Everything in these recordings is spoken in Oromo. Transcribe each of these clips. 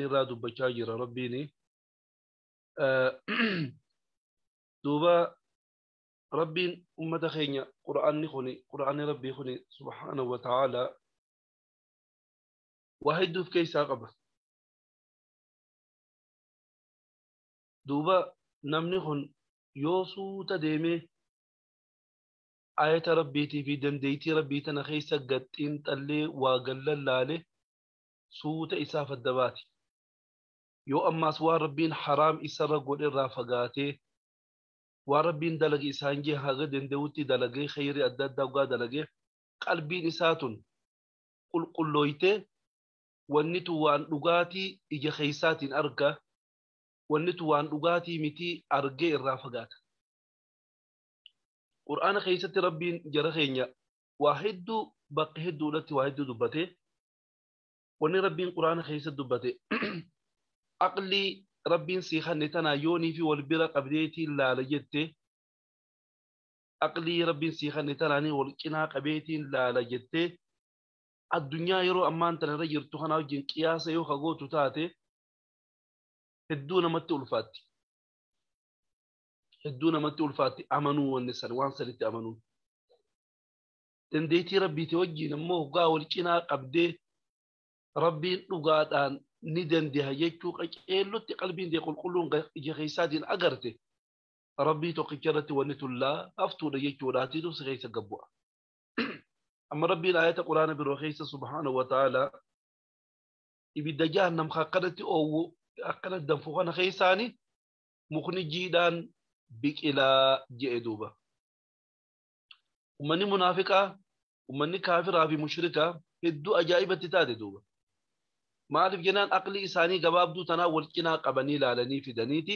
Irraa dubbachaa jira Rabbiini. Duuba Rabbiin ummata keenya Qur'aanni kuni Qur'aanni Rabbii kuni subhaanahu wa ta'aalaa waa hedduuf keessaa qaba. Duuba namni kun yoo suuta deemee ayata Rabbiitii fi dandeettii Rabbii tana keessa gaxxiinxallee waa gallallaale suuta isaaf adda baati. Yoo ammaas waan Rabbiin haraam isarra godhe irraa fagaatee waan Rabbiin dalage isaan jee haga danda'utti dalagee khayrii adda addaa dhugaa dalagee qalbiin isaa tun qulqullooytee wannitu waan dhugaatii ija keeysaatiin arga wannitu waan dhugaatii mitii argee irraa fagaata. Qur'aana keessatti Rabbiin jara keenya waa hedduu bakka hedduudhatti waa hedduu dubbate. Wanni Rabbiin Qur'aana keessatti dubbate aqlii Rabbiin sii kanne tanaa yoonii fi wal bira qabdeetiin laala jette aqlii Rabbiin sii kanne tanaanii wal cinaa qabeetiin laala jette addunyaa yeroo ammaan tana irra jirtu kanaa wajjin qiyaasa yoo kagootu taate hedduu namatti ulfaatti. Hedduu namatti ulfaatti amanuu wanni san waan sanitti amanuu. Dandeettii Rabbiiti wajjin immoo hoggaa wal cinaa qabdee Rabbiin dhugaadhaan ni dandeha jechuu qaceellotti qalbiin dee qulqulluun ija keessaatiin agarte Rabbii tokkicha irratti wanni tullaa haftuudha jechuudhaatiitu si keessa gabbu'a. Amma Rabbiin ayata Quraana biroo keessa subhaanahu wa ta'aalaa ibidda jahannam akkanatti oowwu akkanatti danfu kana keessaani mukni jiidhaan biqilaa je'e duuba. Ummanni munaafiqaa, ummanni kaafiraa fi mushrikaa hedduu ajaa'ibatti taate duuba. Maaliif jennaan aqlii isaanii gabaabduu tanaa wal cinaa qabanii ilaalanii fidaniiti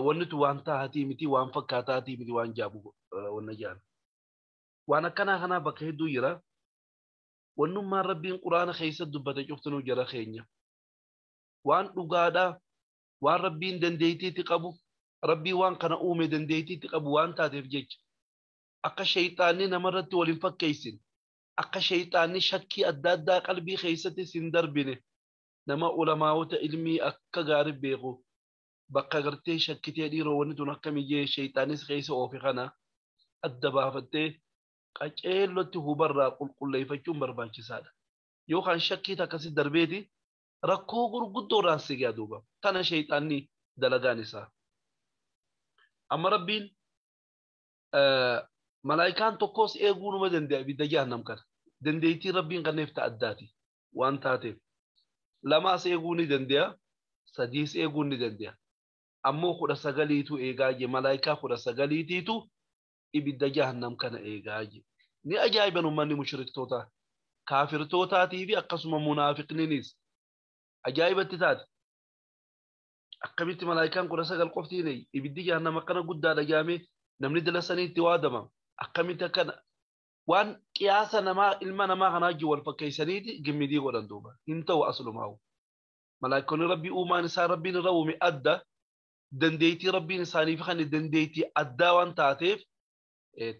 wannitu waan taatii miti waan fakkaataatii miti waan jaabu wanna jaan. Waan akkanaa kanaa bakka hedduu jira. Wannummaan Rabbiin Quraana keessa dubbate cuftinuu jara keenya. Waan dhugaadhaa, waan Rabbiin dandeettiitti qabu, Rabbii waan kana uume dandeettiitti qabu waan taateef jecha. Akka shayxaanni namarratti wal hin fakkeessin, akka shayxaanni shakkii adda addaa qalbii keessatti sin darbine nama ulamaawota ilmii akka gaarii beeku bakka gartee shakkitee dhiiroo wanni tun akkamiyyee shayxaanis keessa oofe kana adda baafattee qaceellotti hubarraa qulqulleeffachuun barbaachisaadha. Yookaan shakkii akkasii darbeeti rakkoo gurguddoo irraan si ga'a duuba. Tana shayxaanni dalagaan isaa. Amma Rabbiin malaayikaan tokkos eeguu numa danda'a ibidda jahannam kana. Dandeettii Rabbiin kanneef ta'a addaati waan taateef. Lamaas eeguu ni danda'a, sadiis eeguu ni danda'a. Ammoo 19tu eegaa je malaayikaa 19tiitu ibidda jahannam kana eegaa je. Ni ajaa'iban uummanni mushriktootaa, kaafirtootaatii fi akkasuma munaafiqniinis ajaa'ibatti taate. Akkamitti malaayikaan 19 qoftiin ibiddi jahannam akkana guddaadha jaamee namni dala saniitti waadama. Akkamitti akkana waan qiyaasa namaa ilma namaa kanaa wajjin wal fakkeessaniiti gimmidii godhan duuba. Hin ta'u aslumaa'u. Malaayikoonni Rabbii uumaan isaa Rabbiin irra uume adda dandeettii Rabbiin isaaniif kan dandeettii addaa waan taateef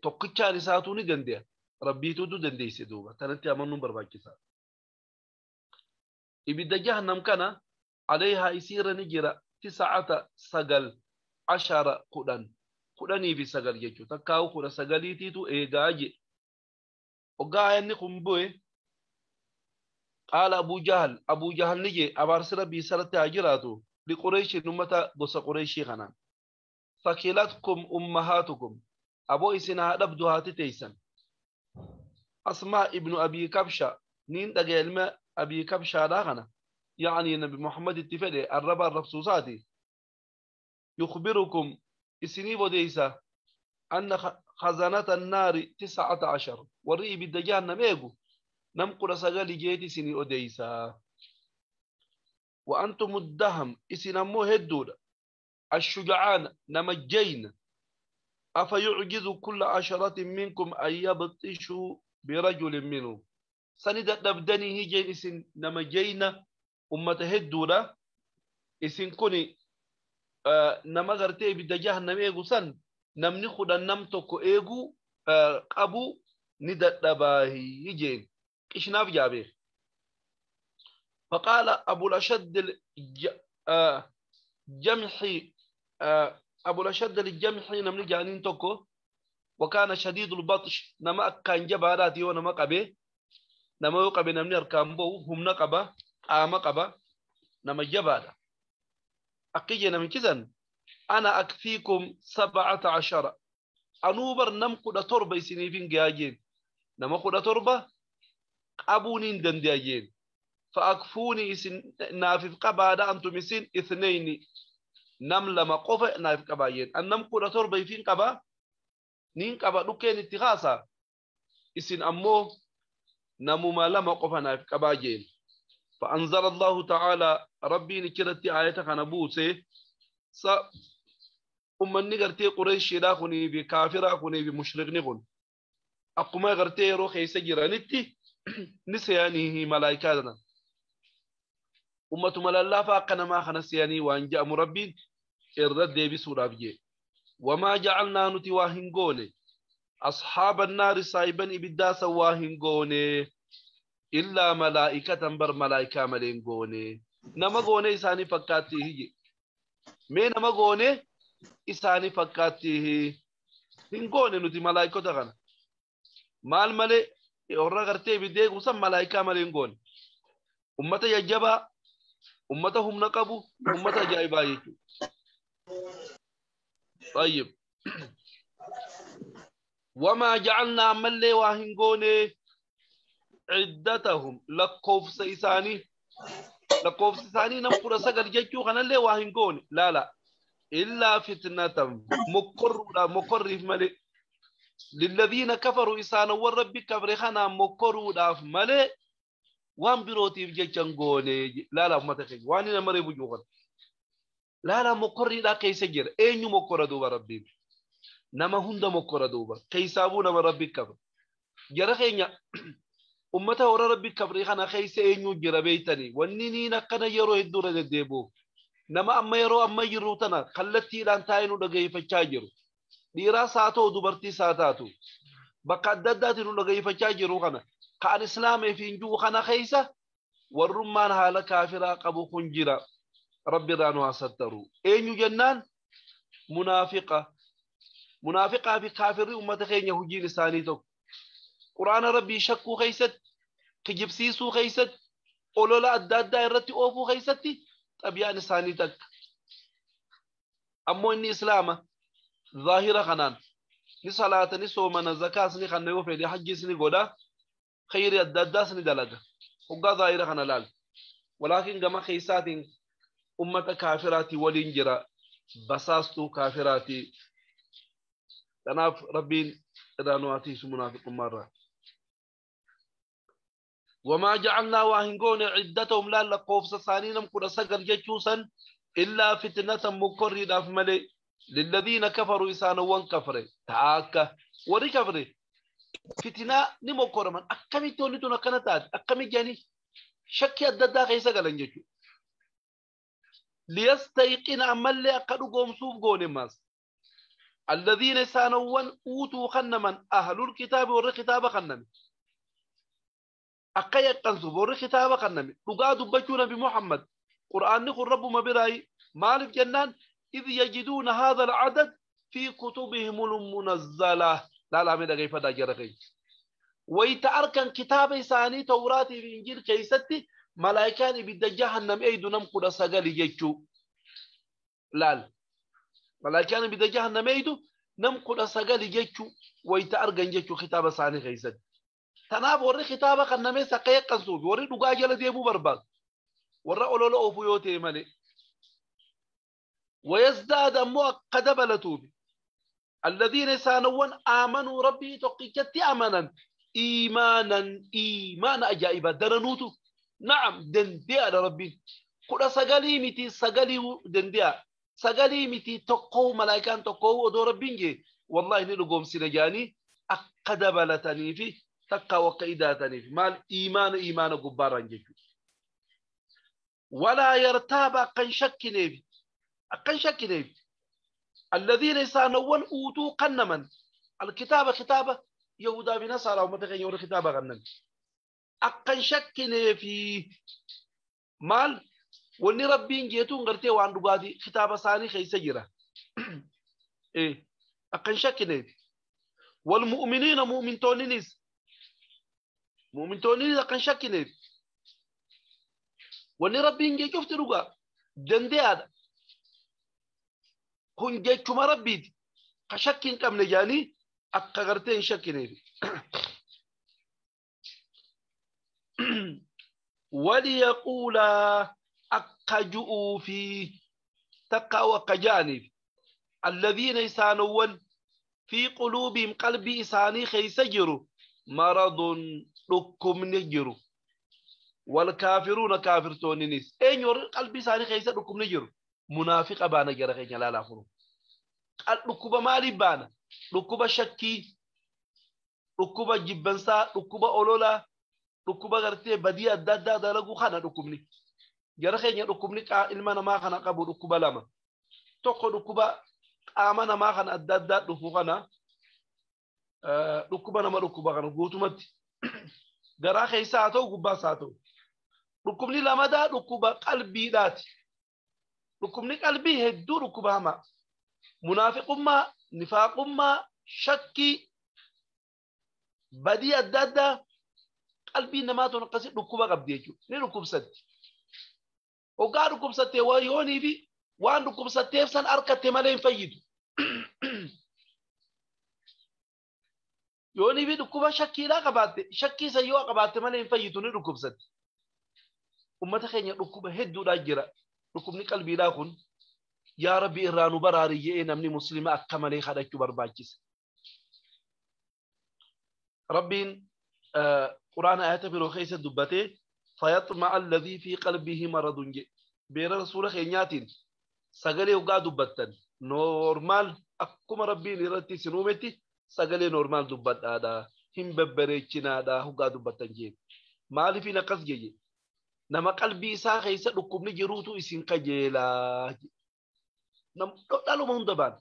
tokkichaan isaatu ni danda'a. Rabbiitutu dandeesse duuba. Tanatti amanuun barbaachisaa. Ibidda jahannam kana alayhaa isiirra ni jira 9 10 10 19 jechuudha. Takkaa'u 19tiitu eegaa je. Hoggaa ayanni kun bu'e qaala Abuu Jahal Abuu Jahal ni jee abaarsi Rabbii isarratti haa jiraatu liqureeshiin ummata gosa Qureeshii kanaan. Fakilatkum ummahaatukum aboo isin haa dhabdu haati teessan. Asmaa ibnu Abii Kabsha niin dhagaya ilma Abii Kabshaadhaa kana yaani Nabi Muhammad itti fedhe arraba arrabsuusaati. Yukhbirukum isiniif odeessa anna khazanata annaari 19 warri ibidda jahannam eegu nam 19 jeeti isinii odeessa. Wa antum uddaham isin ammoo hedduudha. Ashuja'aan nama jayna afa yucjizu kulla asharatin minkum an yabxishuu birajulin minhum sani dadhabdanii hijeen isin nama jayna ummata hedduudha. Isin kuni nama gartee ibidda jahannam eegu san namni 10 nam tokko eeguu qabu ni dadhabaa hijeen qishnaaf jaabee. فقال أبو الأشد الجمحي أبو الأشد الجمحي نمني جانين توكو وكان شديد البطش نما كان جباراتي ونما قبي نما يقبي نمني أركان بو هم نقبا آما قبا نما جبارة أقيجي نمن كذن أنا أكفيكم 17 أنوبر نم قد تربة سنيفين جاجين نما قد تربة أبونين دندياجين فأكفوني نافف قبادة أنتم سن 2 نم لما قف نافف قباجين أن نم قد تربة فين قبا نين قبا لكين اتخاصا إسن أمو نمو ما لما قف نافف قباجين فأنزل الله تعالى ربي نكرتي آياتك نبوسي أمني غرتي قريش لا خني بكافرة خني بمشرك نقول أقوم غرتي روحي سجرانتي نسيانه ملائكتنا أمة ملالا فاقنا ما خنسياني وأن جاء مربين الرد بسورة بجي وما جعلنا نتواهنغوني أصحاب النار سايبا إبدا سواهنغوني إلا ملائكة بر ملائكة ملينغوني نما غوني إساني فكاتي هي مي نما غوني إساني فكاتي هي هنغوني نتي ملائكة تغنى مال مالي ورا غرتي بدي غسم ملائكة ملينغوني أمة يجبا أمتهم نقبوا أمة جايبا يجو طيب وما جعلنا ملي واهنغوني عدتهم لقوف سيساني لقوف سيساني نمقر سقل جيتشو خنا اللي واهنغوني لا لا إلا فتنة مقر مقر ملي للذين كفروا إسانا والرب كفر خنا مقر داف ملي وان بروتي جيتشنغوني لا لا ما تخيل واني نمري بجوغن لا لا مقر لا كيس جير أين مقر دوبا ربي نما هند مقر دوبا كيسابو نما ربي كفر جرخينيا أمته ورا ربي كفر خنا خيس أين جرا بيتني ونيني نكنا يرو الدور الدبو نما أما يرو أما يرو تنا خلتي لان تاينو دقي فتشاجر ديرا ساتو دبرتي ساتاتو بقدداتي دقي فتشاجر خنا قال إسلام في نجو خنا خيسة والرمان هالا كافرا قبو خنجرا ربي رانو أستروا أين جنان منافقة منافقة في كافر أمة خين يهجي لسانيتو قرآن ربي شكو خيست كجبسيسو خيست أولولا أداد دائرتي أوفو خيستي طبيعة لسانيتك أمو إني إسلامة ظاهرة خنان نصلاة نصومنا زكاة سني خنيو في حج سني قولا خير أداد سني دلقة وقا ظاهرة خنالال ولكن كما خيسات أمة كافراتي ولينجرا بساستو كافراتي تناف ربين إذا نواتيس منافق مرة وما جعلنا واهنغون عدتهم لا لقوف سسانينم كنا سقر جيشوسا إلا فتنة مكرر أفملي للذين كفروا إسانا وانكفر تعاكا وري كفر فتنة نمكرر من أكمي تولدنا كنتات أكمي جاني شكي أددا خيسا قلن جيشو ليستيقن عمل أقل قوم سوف قون ماس الذين سانوا أوتوا خنما أهل الكتاب ور كتاب خنم أقيا قنصب ور كتاب خنم لقاد بجونا بمحمد قرآن نخل رب ما براي مالف جنان إذ يجدون هذا العدد في كتبهم المنزلة لا لا من غير فدا جرخي ويتأركن كتاب ثاني توراة في إنجيل كيستي ملائكان بيد جهنم أيدو نم قد سجل يجو لال ملائكان بيد جهنم أيدو نم قد سجل يجو ويتأرجن يجو خطاب ثاني خيسد تناب وري خطاب خنمي سقي قنصوب وري دغا جل ديبو برباد ورا اولولو اوفو يوتي مالي ويزداد مؤقد بلتوب الذين سانون آمنوا ربي تقيتي أمنا إيمانا إيمانا أجائبا درنوتو نعم دنديا ربي كل سجالي متي سجالي دنديا سجالي متي تقو ملائكة تقو ودور ربينجي والله نلقوم سنجاني أقدبلتني في تقى وقيداتني في مال إيمان إيمان جبارا جيجو ولا يرتاب قن شك نبي قن شك نبي الذين يسانون أوتوا قنما الكتابة كتابة يهودا بنصارى ومتغير كتابة غنم أقن شك في Maal wanni rabbiin jeetuun gartee waan dhugaatii kitaaba isaanii keessa jira. Akka hin shakkineef. Walmu'miniina mu'mintoonninis mu'mintoonninis akka hin shakkineef. Wanni rabbiin jee cufti dhugaa dandeeyaadha. Kun jechuma rabbiiti. Ka shakki hin qabne jaanii akka gartee hin shakkineef. Waliyaquulaa akka ju'uu fi takkaa'u akka ja'aniif. Alladhiina isaanowwan fi quluubiim qalbii isaanii keessa jiru maradun dhukkubni jiru. Walkaafiruuna kaafirtoonninis eenyu warri qalbii isaanii keessa dhukkubni jiru munaafiqa baana jara keenya laalaa furu. Dhukkuba maaliif baana? Dhukkuba shakkii, dhukkuba jibbansaa, dhukkuba ololaa, dhukkuba gartee badii adda addaa dalaguu kana dhukkubni. Jara keenya dhukkubni ilma namaa kana qabu dhukkuba lama. Tokko dhukkuba qaama namaa kana adda addaa dhufu kana dhukkuba nama dhukkuba kana guutumatti garaa keessa haa ta'u gubbaas haa ta'u. Dhukkubni lamadaa dhukkuba qalbiidhaati. Dhukkubni qalbii hedduu dhukkuba hamaa. Munaafiqummaa, nifaaqummaa, shakkii, badii adda addaa qalbii namaa tun akkasii dhukkuba qabdi jechuudha. Ni dhukkubsatti. Hoggaa dhukkubsattee yoonii fi waan dhukkubsatteef san harkatte malee hin fayyidu. Yoonii fi dhukkuba shakkiidhaa qabaatte shakkii san yoo qabaatte malee hin fayyitu ni dhukkubsatti. Ummata keenya dhukkuba hedduudhaa jira. Dhukkubni qalbiidhaa kun yaa Rabbi irraa nu baraari jedhee namni muslima akka malee kadhachuu barbaachisa. Rabbiin quraana ayata biroo keessa dubbatee fayaxma'a alladhii fi qalbihi maradun jedhe. Beera rasuula keenyaatiin sagalee hoggaa dubbattan noormaal akkuma rabbiin irratti isin uumetti sagalee noormaal dubbadhaadha. Hin babbareechinaadha hoggaa dubbattan jee. Maaliifin akkas jedhe? Nama qalbii isaa keessa dhukkubni jiruutu isin kajeelaa. Dhaluma hunda baana.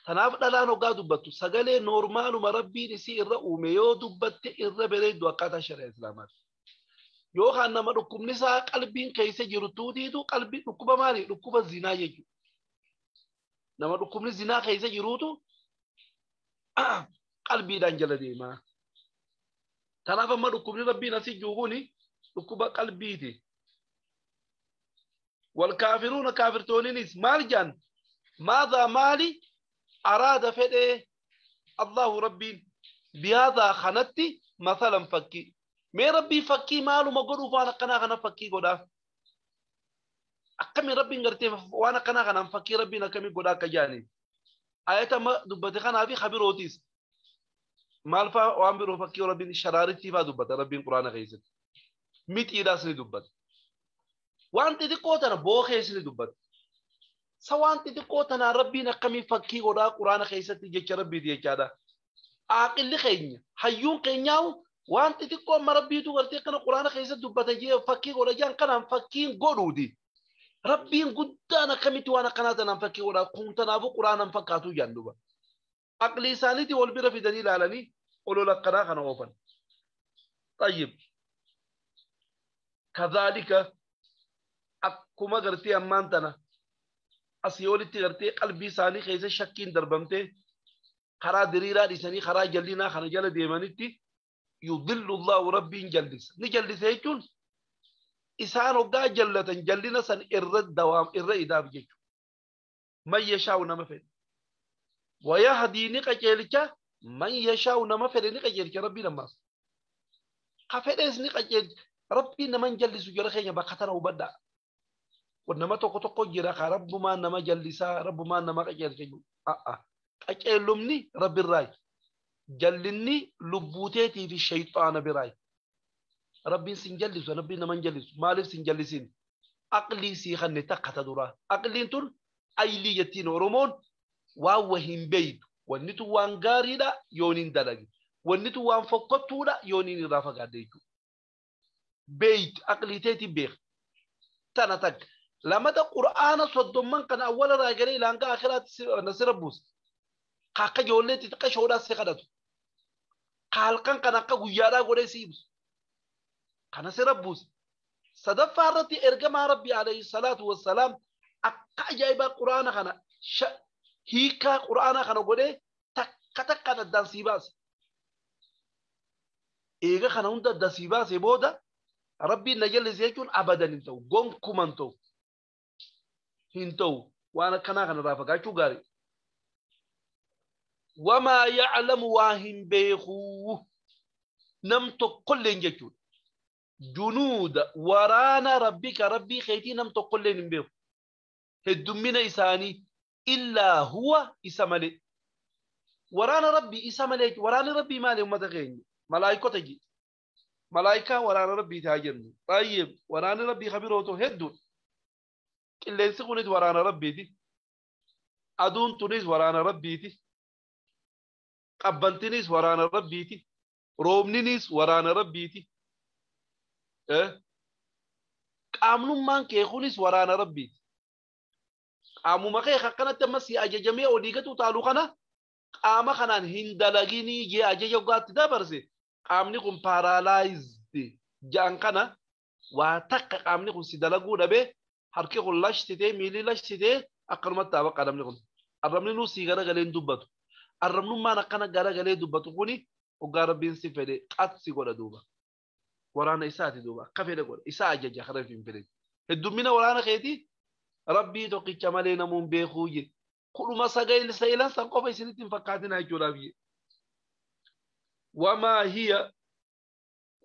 Tanaaf dhalaan hoggaa dubbattu sagalee noormaaluma rabbiin isii irra uume yoo dubbatte irra bareeddu akkaataa shari'a islaamaati. Yookaan nama dhukkubni isaa qalbiin keessa jiru tuutiitu qalbii dhukkuba maali? Dhukkuba zinaa jechuudha. Nama dhukkubni zinaa keessa jiruutu qalbiidhaan jala deema. Tanaaf amma dhukkubni rabbiin asii jiru kuni dhukkuba qalbiiti. Walkaafiruuna kaafirtooninis maal jaan? Maadhaa maali? Araada fedhee Allahu rabbiin bihaadaa kanatti masalan fakkii. Mee rabbii fakkii maaluma godhuuf waan akkanaa kana fakkii godhaa? Akkamiin rabbiin gartee waan akkanaa kanaan fakkii rabbiin akkamiin godhaa akka jaaniif? Ayata amma dubbate kanaa fi kabirootis. Maal faa waan biroo fakkii rabbiin sharaaritti faa dubbata rabbiin quraana keessatti. Mixiidhaas ni dubbata. Waan xixiqqoo tana bookees ni dubbata. Sa waan xixiqqoo tanaan rabbiin akkamiin fakkii godhaa quraana keessatti jecha rabbiiti jechaadha. Aaqilli keenya hayyuun keenyaawu waan xixiqqoo amma rabbiitu gartee kana quraana keessatti dubbata jee fakkii godha jaan kanaan fakkiin godhuuti. Rabbiin guddaan akkamitti waan akkanaa tanaan fakkii godhaa kun tanaafuu quraanaan fakkaatuu jaan duba. Aqlii isaaniitii wal bira fidanii ilaalanii olola akkanaa kana oofan. Tayyib. Kadhaalika akkuma gartee ammaan tana asii olitti gartee qalbii isaanii keessa shakkiin darbamtee karaa diriiraa dhiisanii karaa jallinaa kana jala deemanitti yudillu Allahu rabbiin jallisa. Ni jallisa jechuun isaan hoggaa jallatan jallina san irra dawaam irra idaaf jechuudha. Man yashaa'u nama fedhe. Wayahdii ni qajeelcha man yashaa'u nama fedhe ni qajeelcha rabbiin ammaas. Ka fedhees ni qajeelcha rabbiin nama hin jallisu jara keenya bakka tana hubadhaa. Nama tokko tokko jira ka rabbumaan nama jallisaa rabbumaan nama qajeelcha jiru. Qajeelumni rabbirraayi. Jallinni lubbuuteetii fi shayxaana biraayi. Rabbiin sin jallisu rabbiin nama hin jallisu maaliif sin jallisiin? Aqlii sii kanne takka ta duraa. Aqliin tun aylii jettiin Oromoon waan wahin beeytu. Wanni tun waan gaariidha yoon hin dalage. Wanni tun waan fokkottuudha yoon hin irraa fagaadhe jechuudha. Beeytu aqlii teetiin beeka. Tana takka. Lamata qur'aana soddomman kana awwala irraa galee ilaangaa akhiraatti na sira buusa. Ka akka ijoollee xixiqqa shoodhaa si kadhatu. Ka halkan kana akka guyyaadhaa godhee si ibsu. Kana sira buusa. Sadaffaa irratti ergamaa Rabbii alayhi salaatu wassalaam akka ajaa'ibaa quraana kana hiikaa quraana kana godhee takka takkaan addaan sii baase. Eega kana hunda addaan sii baase booda Rabbiin na jallise jechuun abadan hin ta'u, gonkumaa hin ta'u. Hin ta'u waan akkanaa kanarraa fagaachuu gaarii. Wamaa ya'lamu waa hin beekuu nam tokkolleen jechuudha. Junuuda waraana rabbika rabbii keetii nam tokkolleen hin beeku. Heddummina isaanii illaa huwa isa malee. Waraana rabbii isa malee. Waraanni rabbii maali uummata keenya? Malaayikota ji. Malaayikaa waraana rabbii taa jennu. Xayyib waraanni rabbii kabirootu hedduudha. Qilleensi kunis waraana rabbiiti. Aduun tunis waraana rabbiiti. Qabbantinis waraana rabbiiti. Roobninis waraana rabbiiti. Qaamnummaan kee kunis waraana rabbiiti. Qaamuma kee akkanatti amma si ajajamee olii gatu taalu kana qaama kanaan hin dalaginii jee ajaja dhugaatti dabarse qaamni kun paaraalaayizdi ja'an kana waa takka qaamni kun si dalaguu dhabee harki kun lashitee miilli lashitee akkanumatti ta'a bakka namni kun. Arrabni nuu sii garagalee hin dubbatu. Arrabnummaan akkana garagalee dubbatu kuni hoggaa rabbiin si fedhe qatsi godha duuba. Waraana isaati duuba akka fedhe godha isaa ajaja kana hin fedhe. Heddummina waraana keetii rabbii tokkicha malee namuun beekuu je. Kudhuma sagal sa'ilan san qofa isinitti hin fakkaatina jechuudhaaf je. Wamaa hiya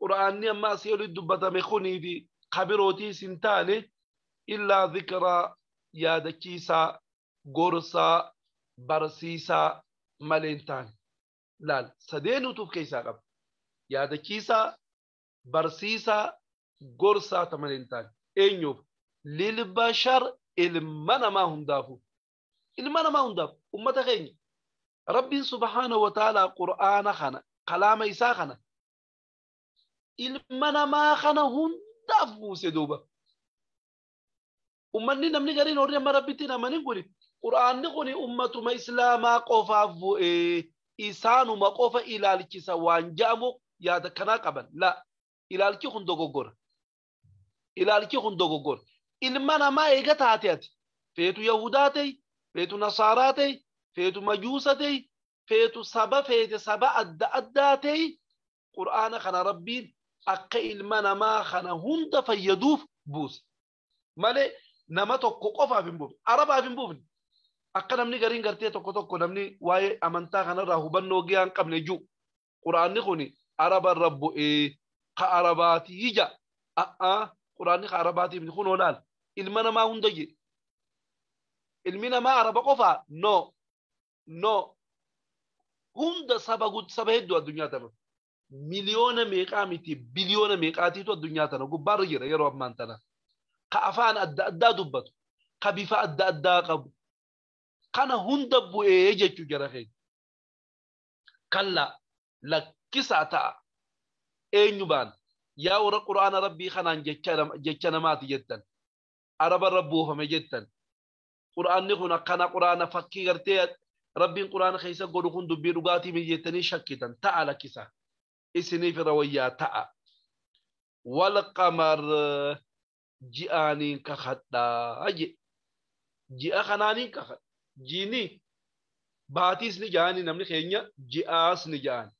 quraanni amma asii olitti dubbatame kunii fi kabirootiis hin taane illaa dhikraa yaadachiisaa gorsaa barsiisaa malee hin taane. Laal sadeenuutu of keessaa qaba. Yaadachiisaa barsiisaa gorsaa ta malee hin taane. Eenyuuf? Lilbashar ilma namaa hundaafu. Ilma namaa hundaafu ummata keenya. Rabbiin subhaanahu wa ta'aalaa qur'aana kana kalaama isaa kana ilma namaa kana hundaaf buuse duuba. Ummanni namni gariin warri amma rabbitti hin amanin kuni qur'aanni kuni ummatuma islaamaa qofaaf bu'ee isaanuma qofa ilaalchisa waan ja'amu yaada kanaa qaban. La ilaalchi kun dogoggora. Ilaalchi kun dogoggora. Ilma namaa eega taate ati feetu Yahudaa ta'e, feetu Nasaaraa ta'e, feetu Majuusa ta'e, feetu saba feete saba adda addaa ta'e qur'aana kana rabbiin akka ilma namaa kana hunda fayyaduuf buuse. Malee nama tokko qofaaf hin buufne, Arabaaf hin buufne. Akka namni gariin gartee tokko tokko namni waa'ee amantaa kanarraa hubannoo gahaa hin qabne jiru. Qur'aanni kun Araba irra bu'ee ka Arabaatii ija. Qur'aanni ka Arabaatiif kun olaal. Ilma namaa hunda je. Ilmi namaa Araba qofaa? No. No. Hunda saba saba hedduu addunyaa tana. Miliyoona meeqaa miti biliyoona meeqaatiitu addunyaa tana gubbaarra jira yeroo ammaan tana. Ka afaan adda addaa dubbatu, ka bifa adda addaa qabu. Kana hunda bu'ee jechuu jara keenya. Kallaa lakkisaa ta'a. Eenyu baana? Yaa warra qur'aana rabbii kanaan jecha namaati jettan. Araba irra buufame jettan. Qur'aanni kun akkana qur'aana fakkii gartee rabbiin qur'aana keessa godhu kun dubbii dhugaatii miti jettanii shakkitan. Ta'a lakkisaa. Isiniif irra wayyaa ta'a. Wal qamar ji'aaniin kakadhaa je. Ji'a kanaaniin kakadha. Jiini baatiis ni ja'ani namni keenya ji'aas ni ja'ani.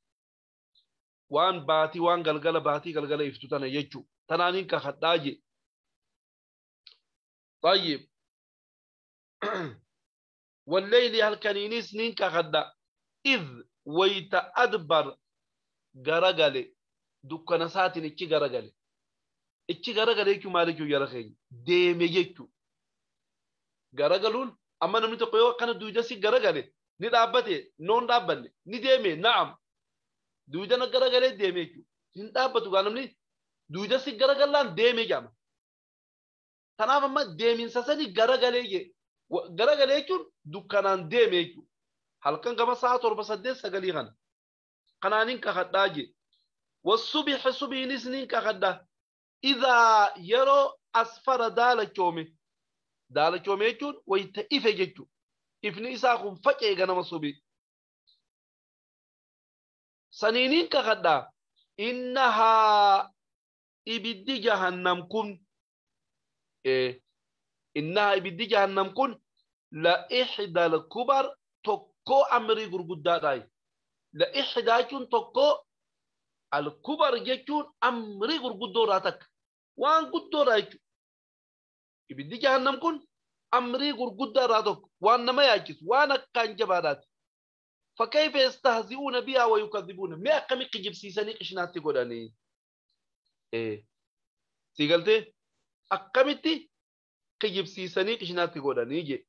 Waan baatii waan galgala baatii galgala iftu tana jechuu. Tanaaniin kakadhaa je. Tayyib. Walleeyli halkaniinis niin kakadha. Idh wayta adbar garagale dukkana isaatiin ichi garagale. Ichi garagale jechuun maal jechuu jara keenya? Deeme jechuu. Garagaluun amma namni tokko yoo akkana duuda si garagale ni dhaabbate noon dhaabbanne ni deeme na'am. Duuda na garagalee deeme jechuudha. Hin dhaabbatu gaa namni duuda si garagallaan deeme jedhama. Kanaaf amma deeminsa sani garagalee jee. Garagalee jechuun dukkanaan deeme jechuudha. Halkan gama sa'a 7 8 9 kana. Kanaaniin kakadhaa jee. Wassubihi subiinis niin kakadhaa. Idhaa yeroo asfara daalachoome. Daalachoome jechuun wayita ife jechuudha. Ifni isaa kun faca'e ganama subii. Saniiniin kakadhaa. Innahaa ibiddi jahannam kun Innahaa ibiddi jahannam kun la ixdal kubar tokkoo amrii gurguddaadhaayi. La ixdaa jechuun tokkoo al-kubar jechuun amrii gurguddoodhaa takka. Waan guddoodhaa jechuudha. Ibiddi jahannam kun amrii gurguddaadhaa tokko waan nama yaachisu waan akkaan jabaadhaati. Fakayfa yastahzi'uuna bihaa wa yukadhibuuna mee akkami kijibsiisanii qishinaatti godhanii? Sii galtee akkamitti kijibsiisanii qishinaatti godhanii jee.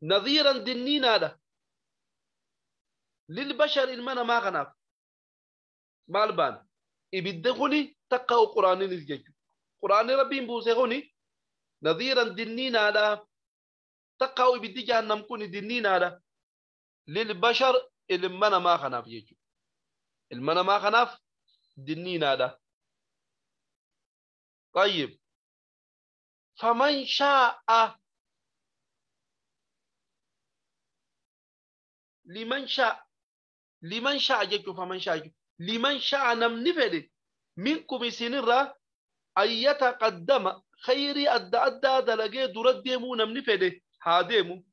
Nadhiiran dinniinaadha. Lilbashar ilma namaa kanaaf maal baan ibidda kuni takka quraaniinis jechuudha. Quraanni rabbiin buuse kuni nadhiiran dinniinaadha. Takka ibiddi jahannam kuni dinniinaadha. Lilbashar ilma namaa kanaaf jechuudha. Ilma namaa kanaaf dinniinaadha. طيب فمن شاء لمن شاء لمن شاء جيتو فمن شاء جيتو لمن شاء نمني فدي منكم سنرا أن يتقدم خيري أدى أدى دلقي درد ديمو نمني فدي هاديمو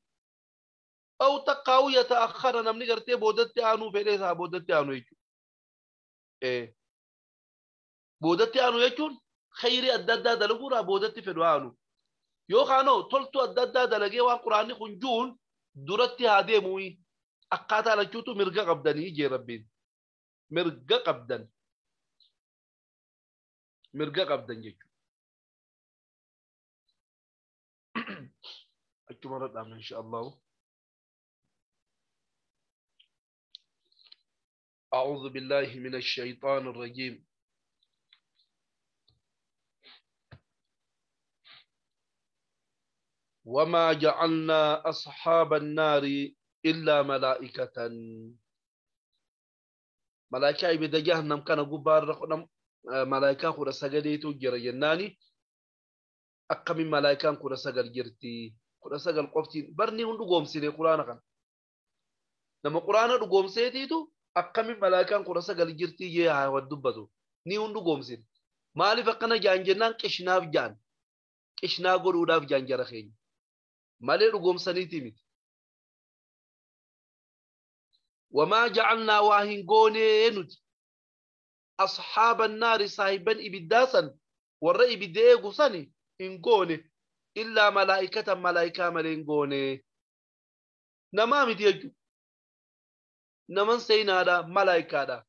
أو تقاو يتأخر نمني قرتي بودت آنو فدي سا بودت آنو يجو إيه بودت آنو يجون خيري أدى أدى دلقورا بودت فدو آنو يو خانو تلتو أدى أدى دلقي وان قرآني خنجون درد هاديموي akkaataa lachuutu mirga qabdanii jee rabbiin mirga qabdan mirga qabdan jechuudha. Achuma irra dhaabna insha Allahu. أعوذ بالله من الشيطان الرجيم. وما جعلنا أصحاب النار إلا ملائكة. ملائكة إبدا جهنم كان قبار رقم ملائكة خورا سجديتو جرى جناني أقم ملائكة خورا سجل جرتي خورا سجل قفتي برني هندو قوم سيني قرآن كان لما قرآن دو قوم سيتيتو أقم ملائكة خورا سجل جرتي جيها ودبتو ني هندو قوم سيني مالي فقنا جان جنان كشناف جان كشنا قروداف جان جرخين مالي دو قوم سنيتي ميت. وما جعلنا واهن قوني نتي أصحاب النار صاحبا إبداسا والرأي بديغو سني إن قوني إلا ملائكة ملائكة ملين قوني نمامي ديجو نمان سينا دا ملائكة دا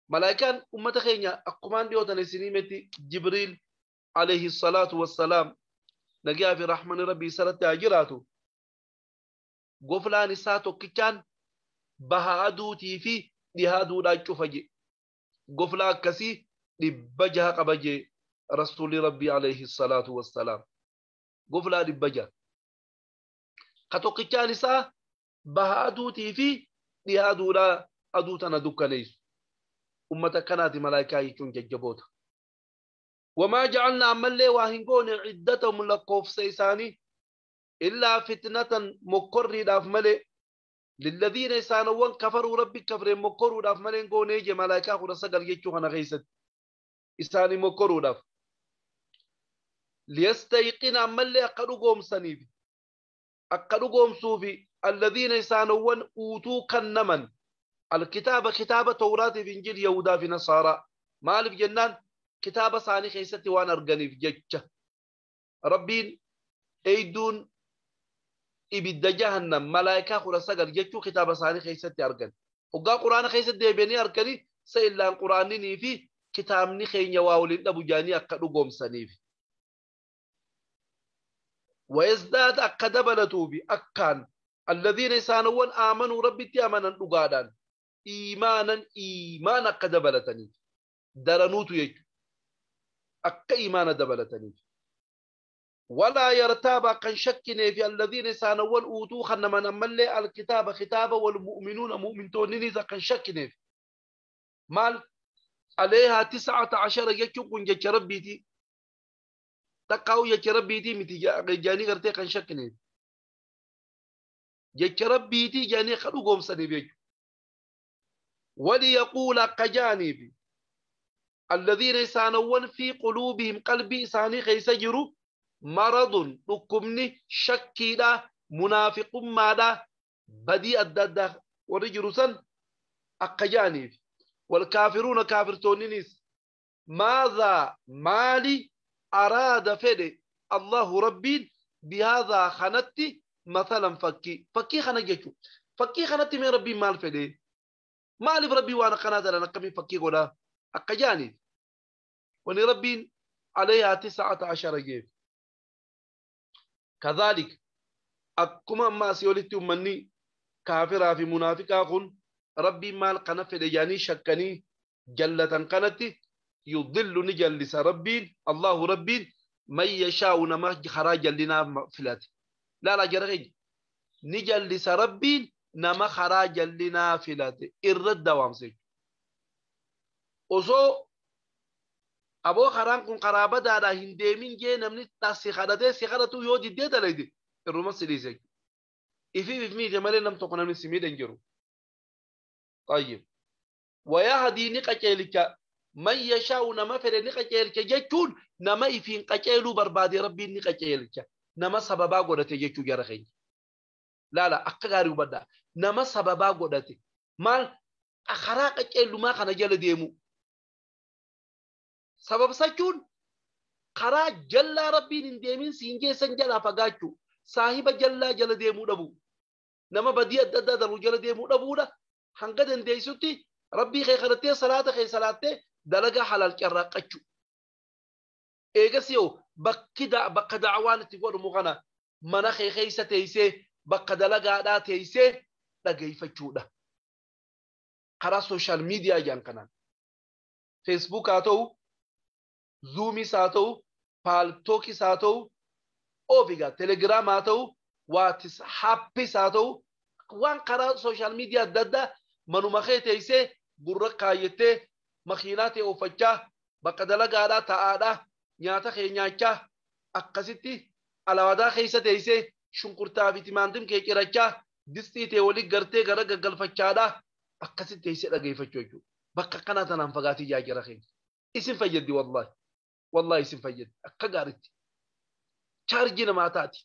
ملائكة أمة خينيا أقمان ديوتا نسينيمتي جبريل عليه الصلاة والسلام نجا في رحمن ربي سلطة أجراته قفلان ساتو كيكان baha aduutii fi dhiha aduudhaa cufa je goflaa akkasii 600 qaba je rasuulli rabbii alayhi salaatu wassalaam goflaa 600 ka tokkichaan isaa baha aduutii fi dhiha aduudhaa aduu tana dukkaneessu ummata kanaati malaayikaa jechuun jajjaboota. Wamaa jacalnaa ammallee waa hin goone ciddatahum lakkoofsa isaanii illaa fitnatan mokkorriidhaaf malee للذين يسانون كفروا ربي كفرين مكروا داف مالين قوني جي ملايكا خدا سقل جيتشو خنا غيست إساني مكروا داف ليستيقن أمالي أقلو قوم سنيفي أقلو قوم صوفي الذين يسانون أوتو كنمن الكتابة كتابة توراة في إنجيل يهودا في نصارى مالف جنان كتابة ساني خيستي وانا أرغني في جيتشا ربين أيدون ibidda jahannam malaayikaa 19 jechuu kitaaba isaanii keessatti argan. Hoggaa quraana keessatti deebi'anii arganii sa illaan quraanninii fi kitaabni keenya waa waliin dhabu jaanii akka dhugoomsaniif. ويزداد akka dabalatuufi akkaan alladhiina isaanowwan aamanuu rabbitti amanan dhugaadhaan iimaanan iimaan akka dabalataniif daranuutu jechuudha. Akka iimaana dabalataniif. ولا يرتاب كان شكني في الذين سانول أوتو خنا من أملي الكتاب خطاب والمؤمنون مؤمنون إذا كان شكني في مال عليها 19 يكون جربيتي تقاو يجربيتي متجاني قرتي كان شكني يجربيتي جاني خلو قوم سني بيجو وليقول قجانب الذين يسانون في قلوبهم قلبي إساني خيسجروا مرض ركمني شكيدا منافق مادا بدي الدد ورجرسا أقجانب والكافرون كافرتونينيس ماذا مالي أراد فدي الله ربي بهذا خنتي مثلا فكي فكي خنجتو فكي خنتي من ربي مال فدي مالي بربي وانا قناة لنا كمي فكي قولا أقجاني وني ربي عليها 19 جيف كذلك أكما ما سيولتي مني كافرة في منافقة قل ربي مال قنف لجاني شكني جلة قنتي يضل نجلس ربي الله ربي من يشاء نما خراجا لنا فلات لا لا جرغي نجلس ربي نما خراجا لنا فلات الرد وامسك osoo aboo karaan kun karaa badaadha hin deemin jee namni si kadhatee si kadhatu yoo diddee dalayde irruma si dhiise ifiif if miite malee nam tokko namni si miidhe hin jiru. طيب ويهدي نقجلك من يشاء نما فر نقجلك جتون نما إفين قجلو بربادي ربي نقجلك نما سببا قدرت جتو جرخي لا لا أقاري وبدا نما سببا قدرت مال أخراق قجلو ما خنا جل ديمو سبب سجون خرا جل ربي نديمين سينجي سنجلا فقاتشو صاحب جل جل ديمو دبو نما بدي أدد دلو جل ديمو دبو ده hanga dandeessutti rabbii kee kadhattee salaata kee salaattee dalagaa halaal carraaqqachuu. Eegas yoo bakka da'awaan itti godhamu kana mana kee keessa teessee bakka dalagaadhaa teessee dhageeffachuudha. Karaa sooshaal miidiyaa jedhan kanaan. Feesbuuk haa ta'u, Zuumis haa ta'u, Paaltookis haa ta'u, Oofigaa Telegiraam haa ta'u, Waatisappis haa ta'u, waan karaa sooshaal miidiyaa adda addaa manuma kee teessee gurra kaayyattee makiinaa ta'e uffachaa bakka dalagaadhaa taa'aadhaa nyaata kee nyaachaa akkasitti alaadaa keessa teessee shunkurtaa fi timaatim kee cirachaa distii ta'e walii gartee gara gaggalfachaadhaa akkasitti teessee dhageeffachuu jechuudha. Bakka akkanaa tanaan fagaatii jaajara keenya. Isin fayyaddi wallaahi. Wallaahi isin fayyaddi akka gaariitti. Chaarjii namaa taati.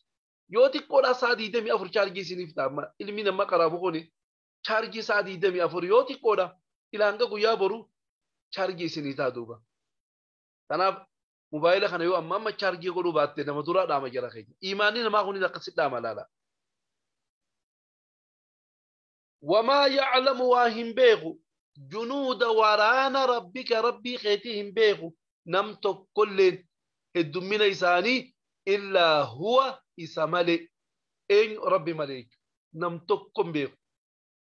Yoo xiqqoodhaa sa'a 24 chaarjii isiniif ta'a ilmi nama qaraabu kuni chaarjii sa'a 24 yoo xiqqoodha ilaanga guyyaa boru chaarjii isinii ta'a duuba. Kanaaf mobaayila kana yoo amma amma chaarjii godhuu baatte nama duraa dhaama jara keenya. Imaanni namaa kunis akkasi dhaama laala. Wamaa yaclamu waa hin beeku junuuda waraana rabbika rabbii keetii hin beeku nam tokkolleen heddummina isaanii illaa huwa isa malee eenyu rabbi malee nam tokko hin beeku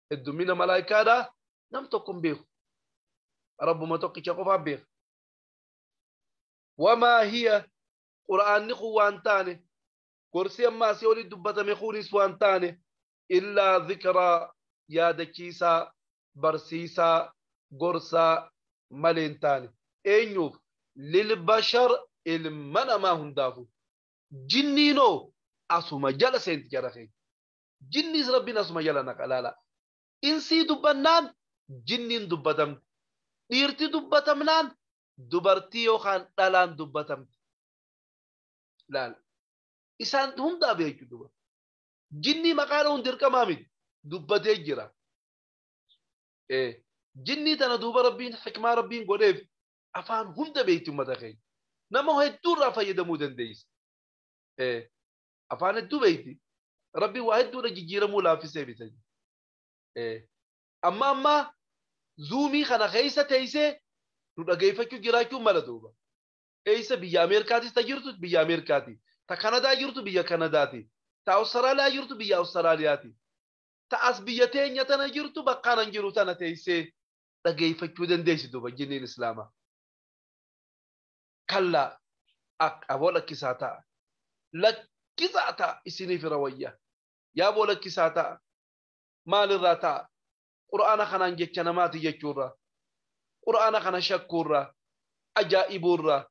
heddummina malaayikaadhaa nam tokko hin beeku rabbuma tokkicha qofaan beeka. Wamaa hiya qura'aanni kun waan taane gorsi ammaa asii olii dubbatame kunis waan taane illaa dhikraa yaadachiisaa barsiisaa gorsaa malee hin taane eenyuuf lilbashar ilma namaa hundaafu. Jinniinoo asuma jala seenti jara keenya. Jinniis rabbiin asuma jala naqa laala. Insii dubbannaan jinniin dubbatamti. Dhiirti dubbatamnaan dubartii yookaan dhalaan dubbatamti. Laala. Isaan hundaa beeku duba. Jinnii maqaa dha'uun dirqamaa miti. Dubbatee jira. Jinnii tana duuba rabbiin hikmaa rabbiin godheef afaan hunda beekti uummata keenya. Nama hedduurraa fayyadamuu dandeessa. Afaan hedduu beekti. Rabbi waa hedduudha jijjiiramuu laaffisee bita. Amma amma zuumii kana keessa teessee nu dhageeffachuu jiraachuu mala duuba. Eessa biyya Ameerikaatis ta jirtu biyya Ameerikaati. Ta Kanadaa jirtu biyya Kanadaati. Ta Awustiraaliyaa jirtu biyya Awustiraaliyaati. Ta as biyya teenya tana jirtu bakka kanan jiru tana teessee dhageeffachuu dandeessi duuba jinniin Islaamaa. Kallaa aboo lakkisaa ta'a. Lakkisaa ta'a isiniif rawayya. Yaaboo lakkisaa ta'a. Maalirraa ta'a? Qura'aana kanaan jecha namaati jechuurraa. Qura'aana kana shakkuurraa. Ajaa'ibuurraa.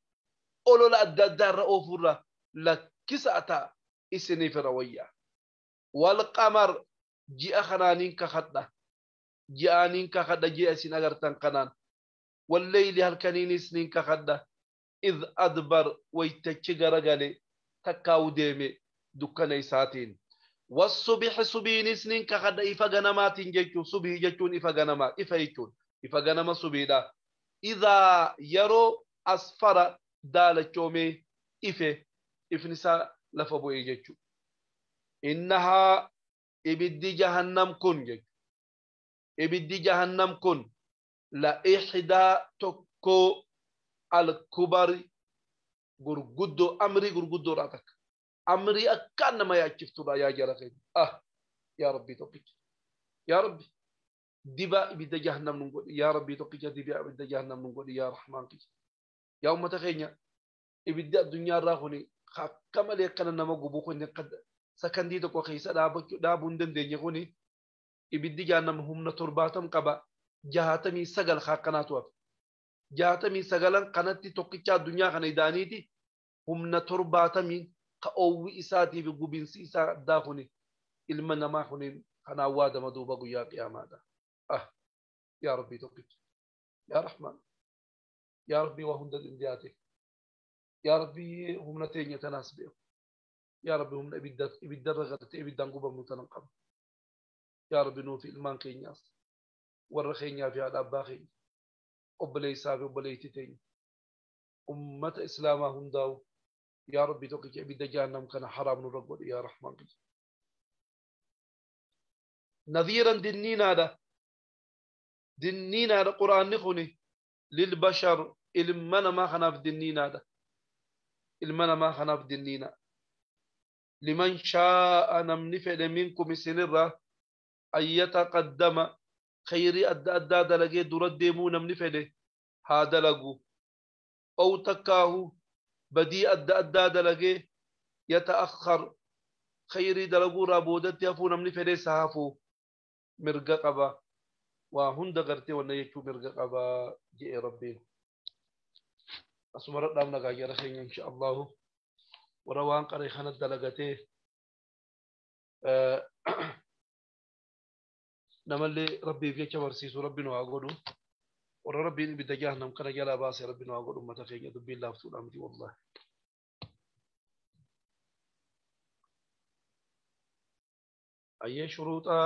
Olola adda addaarra oofuurraa. Lakkisaa ta'a isiniif rawayya. Walqamar ji'a kanaaniin kakadha. Ji'aaniin kakadha ji'a isin agartan kanaan. Walleyli halkaniinis niin kakadha. Idh adbar waytachi garagale takkaa'u deeme dukkana isaatiin. Wassubihi subiinis niin kakadha ifa ganamaatiin jechuun subii jechuun ifa ganamaa ifa jechuun ifa ganama subiidha. Idhaa yeroo asfara daalachoomee ife ifni isaa lafa bu'ee jechuudha. Innahaa ibiddi jahannam kun jechuudha. Ibiddi jahannam kun la ixdaa tokko alkubari gurguddoo amrii gurguddoodha takka. Amrii akkaan nama yaachiftudha yaa jara keenya. Ah yaa Rabbii tokkicha. Yaa Rabbi dibaa ibidda jahannam nun godhi. Yaa Rabbii tokkicha dibaa ibidda jahannam nun godhi yaa Rahmaan kiyya. Yaa ummata keenya ibiddi addunyaarraa kuni akka malee akkana nama gubuu kun sakandii tokko keessa dhaabuu hin dandeenye kuni ibiddi jahannam humna 70 qaba. 69 akkanaatu hafe. 69 kanatti tokkicha addunyaa kana idaaniiti humna 70 ka oowwi isaatii fi gubinsi isaa addaa kuni ilma namaa kuniin kanaan waadama duuba guyyaa qiyaamaadha. Ah yaa Rabbii tokkicha. Yaa Rahmaan. Yaa Rabbii waa hunda dandeyaate. Yaa Rabbii humna teenya tanaas beeku. Yaa Rabbi humna ibiddarra gartee ibiddaan gubamnu tanan qabna. Yaa Rabbi nuufi ilmaan keenyaas warra keenyaa fi haadha abbaa keenya obboleessaa fi obboleettii teenya ummata islaamaa hundaa'u yaa Rabbi tokkicha ibidda jahannam kana haraam nurra godhi yaa Rahmaan kiyya. Nadhiiran dinniinaadha. Dinniinaadha quraanni kuni lilbashar ilma namaa kanaaf dinniinaadha. Ilma namaa kanaaf dinniina. Liman shaa'a namni fedhe minkum isinirraa an yataqaddama khayrii adda addaa dalagee dura deemuu namni fedhe haa dalagu. Ow takkaahu badii adda addaa dalagee yata'akhkhar khayrii dalaguurraa boodatti hafuu namni fedhe isa hafuu mirga qaba. Waa hunda gartee wanna jechuu mirga qaba je'e Rabbiin. Asuma radhaaf nagaa jara keenya insha Allahu. Warra waan qaree kana dalagatee namallee Rabbiif jecha barsiisu Rabbi nu haa godhu. Warra Rabbiin ibidda jahannam kana jalaa baase Rabbi nu haa godhu ummata keenya dubbiin laaftuudha miti wallahi. Ayyee shuruuxa